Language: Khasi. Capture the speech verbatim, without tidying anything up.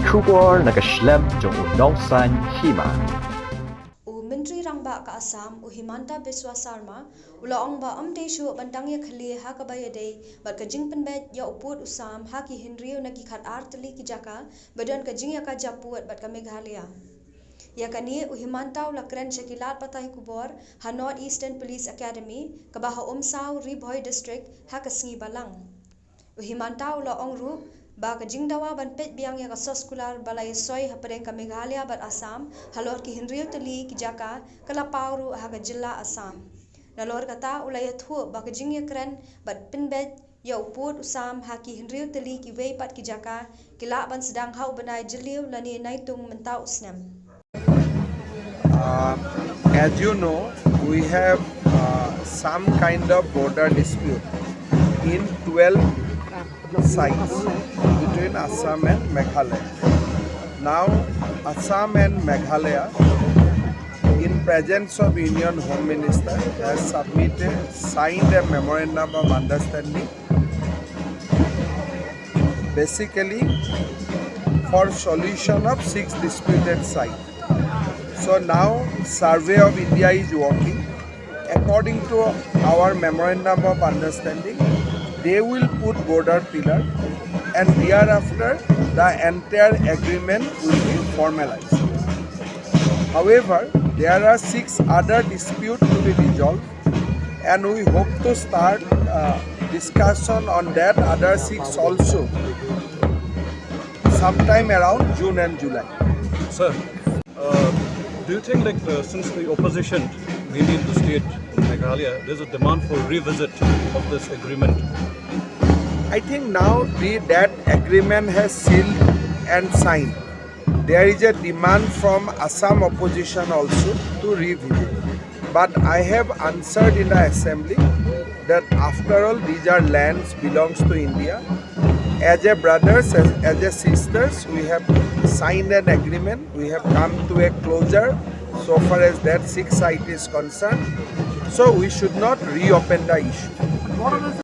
Khubor na ka shlem jong u nongsan hima. U Myntri Rangbah ka Assam, u Himanta Biswa Sarma, u la ong ba ym dei shuh ban dang ïa khlieh ha kaba ïadei bad ka jingpynbeit ïa u pud u sam ha ki hynriew na ki khatar tylli ki jaka ba don ka jingïakajia pud bad ka Meghalaya. Ïa kane u Himanta u la kren sha ki lad pathai khubor ha North Eastern Police Academy kaba ha Umsaw, Ri Bhoi District, ha ka sngi Balang. U Himanta u la ong ruh ba ka jingdawa ban peit biang ïa ka soskular ba la ïasoi hapdeng ka Meghalaya bad Assam halor ki hynriew tylli ki jaka ka la paw ruh ha ka jylla Assam. Nalor kata u la ïathuh ba ka jingïakren bad pynbeit ïa u pud u sam ha ki hynriew tylli kiwei pat ki jaka ki lah ban sdang ha u bnai Jylliew lane Naitung mynta u snem. Uh, as you know, we have uh, some kind of border dispute in twelve sites between Assam and Meghalaya. Now, Assam and Meghalaya, in presence of Union Home Minister, has submitted, signed a memorandum of understanding, basically for solution of six disputed sites. So now Survey of India is working. According to our memorandum of understanding, they will put border pillar, and thereafter the entire agreement will be formalized. However, there are six other disputes to be resolved, and we hope to start uh, discussion on that other six also sometime around June and July. Sir, uh, do you think, like, uh, since the opposition, mainly in the state of Meghalaya, there's a demand for revisit of this agreement? I think now the, that agreement has sealed and signed. There is a demand from Assam opposition also to revisit. But I have answered in the assembly that after all these are lands belongs to India. As a brothers, as, as a sisters, we have signed an agreement. We have come to a closure so far as that six site is concerned. So we should not reopen the issue.